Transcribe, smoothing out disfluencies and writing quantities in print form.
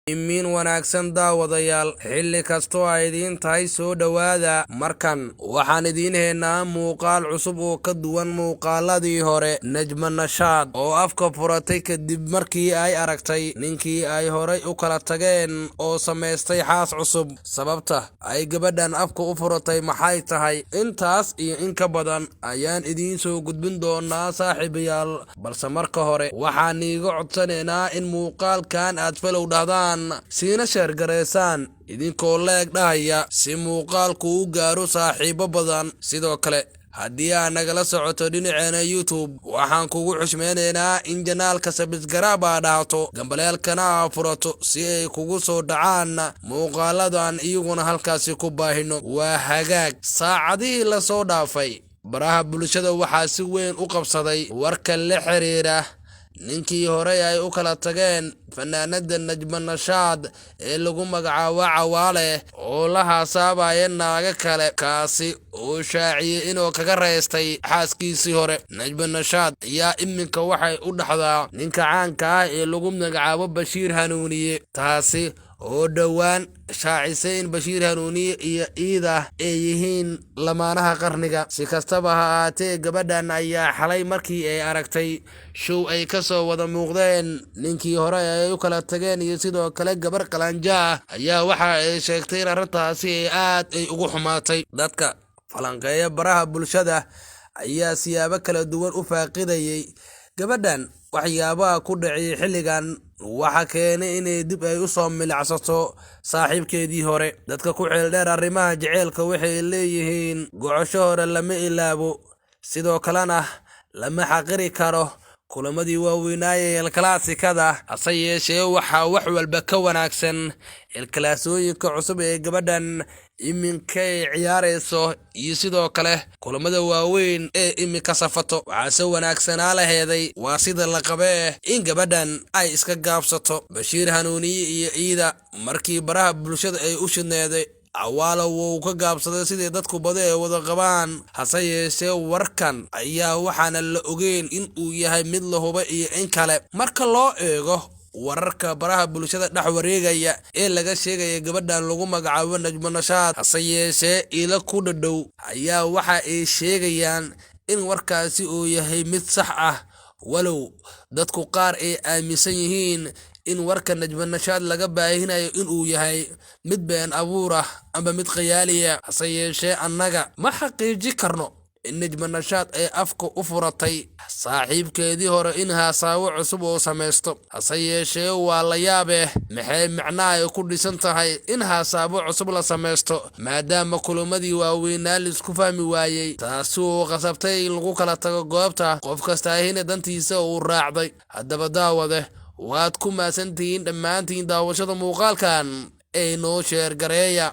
Imiin wanaagsan daawadayaal, xilli kastoo ay idiin tahay soo dhowaada. Markan waxaan idiin haynaa muuqaal cusub oo ka duwan muuqaaladii hore. Najma Nashaad oo afka furatay kadib markii ay aragtay ninkii ay horay u kala tageen oo samaystay xaas cusub. Sababta ay gabadhan afka u furatay maxay tahay? Intaas iyo in ka badan ayaan idiin soo gudbin doonaa, saaxiibayaal. Balse marka hore waxaan iiga codsanaynaa in muuqaalkan aad follow dhahdaan, siina share gareysaan idinkoo like dhahaya, si muuqaalku u gaaro saaxiibo badan. Sidoo kale, haddii aad nagala socoto dhinaceena YouTube, waxaan kugu xushmeynaynaa in channelka subscribe aa dhahto, gambaleelkana aa furato, si ay kugu soo dhacaan muuqaaladan iyaguna halkaasi ku baahino. Waa hagaag. Saacadihii lasoo dhaafay baraha bulshada waxaa si weyn u qabsaday warka la xiriira ninkii horey ay u kala tageen fanaanada Najma Nashaad ee lagu magacaabo Cawaale, oo la haasaabaya naago kale, kaasi oo shaaciyey inuu kaga raystay xaaskiisii hore. Najma Nashaad ayaa iminka waxay u dhaxdaa ninka caanka ah ee lagu magacaabo Bashiir Hanuuniye, taasi oo dhowaan shaacisay in Bashiir Hanuuniye iyo iida ay yihiin lamaanaha qarniga. Si kastaba ha ahaatee, gabadhan ayaa xalay markii ay aragtay show ay kasoo wada muuqdeen ninkii hore ay u kala tageen iyo sidoo kale gabar qalanja ah, ayaa waxa ay sheegtay in arrintaasi ay aad ay ugu xumaatay. Dadka falanqeeya baraha bulshada ayaa siyaabo kala duwan u faaqidayay gabadhan waxyaabaha ku dhaciyay xilligan, waxa keenay inay dib ay usoo milacsato saaxiibkeedii hore. Dadka ku xeeldheer arrimaha jaceylka waxay leeyihiin gocosho hore lama ilaabo, sidoo kalena lama xaqiri karo kulamadii waaweynaayee elkalaasikada. Hase yeeshee, waxaa wax walba ka wanaagsan elkalaasooyinka cusub ee gabadhan iminka ay ciyaarayso iyo sidoo kale kulamada waaweyn ee iminka safato. Waxaase wanaagsanaa laheeday, waa sida la qabee, in gabadhan ay iska gaabsato. Bashiir Hanuuniye iyo iida markii baraha bulshada ay u shidneeday, Cawaalo wuu ka gaabsaday sidii dadku badi ay wada qabaan. Hase yeeshee, warkan ayaa waxaana la ogeyn in uu yahay mid la huba iyo in kale. Marka loo eego wararka baraha bulshada dhex wareegaya ee laga sheegaya gabadhan lagu magacaabo Najmo Nashaad, hase yeeshee ilo ku dhadhow ayaa waxa ay sheegayaan in warkaasi uu yahay mid sax ah, walow dadku qaar ay aaminsan yihiin in warka Najmo Nashaad laga baahinayo inuu yahay mid been abuur ah ama mid khayaaliya. Hase yeeshee, annaga ma xaqiiji karno in Najmo Nashaad ay afka u furatay saaxiibkeedii hore in haasaawo cusub oo samaysto. Hase yeeshee, waa la yaabeh, maxay macnaha ay ku dhisan tahay in haasaabo cusub la samaysto, maadaama kulamadii waaweynaa laisku fahmi waayey, taasi oo qasabtay in lagu kala tago goobta, qof kastaahina dantiisa uu raacday? Haddaba daawade, waad ku mahadsantihiin dhammaantiin daawashada muuqaalkan ee noo share gareeya.